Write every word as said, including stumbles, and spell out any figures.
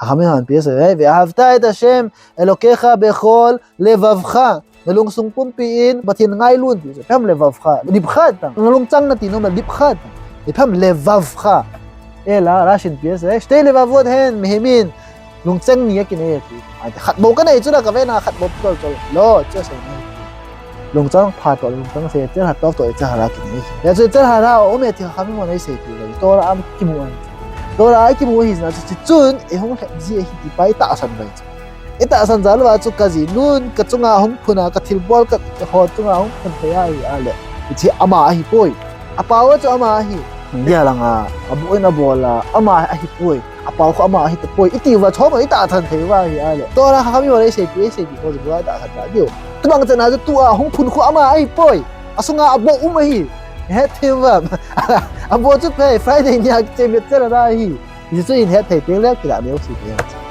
Chacham in hon ipi asei, "Ve'ahavta et Hashem Elokecha bechol levavcha." Nalungsung pumpi in Pathen ngailun ti chu. Ipi ham levavcha? Livcha tang. Nalungchang nati nom le livcha tang. Ipi ham levavcha? Ela, Rashi in ipi asei, "Shtei levavot hen mehemin." Lungchang ni akinei ati. Khat bou kanei chu la, kavena khat bou chol chol. Lo, chu asei nei. Lungchang pha toh, lungchang se, yetzer hara toh, yetzer hara kinei. Hichu yetzer hara aum e ti Chacham in hon asei ti le. Torah a kimu ahi. Torah a kimu ahi jeh chun, eihung lhep ji ahi ti pa itahsan bai chu. Itahsan jal uva chu kajinun, kachunga hung phun a, kathilbol kaho chunga hung phun thei ahi a le. Hiche ama ahipoi. Apao chu ama ahi. Dia langa, aboh in abol a, ama ahipoi. Apao khu ama ahi tapoi. Iti uva chom a itahsan thei uva ahi a le. Torah Chacham in hon asei ti, asei ti ho chu itahsan ta diu. Tubang chan a chu tua hung phun khu ama ahipoi. Asunga aboh um ahi. Hethei uva. Aboh chu pei, Friday nia kichemit chela ahi. Hichu ihet thei teng le kilah neo si te.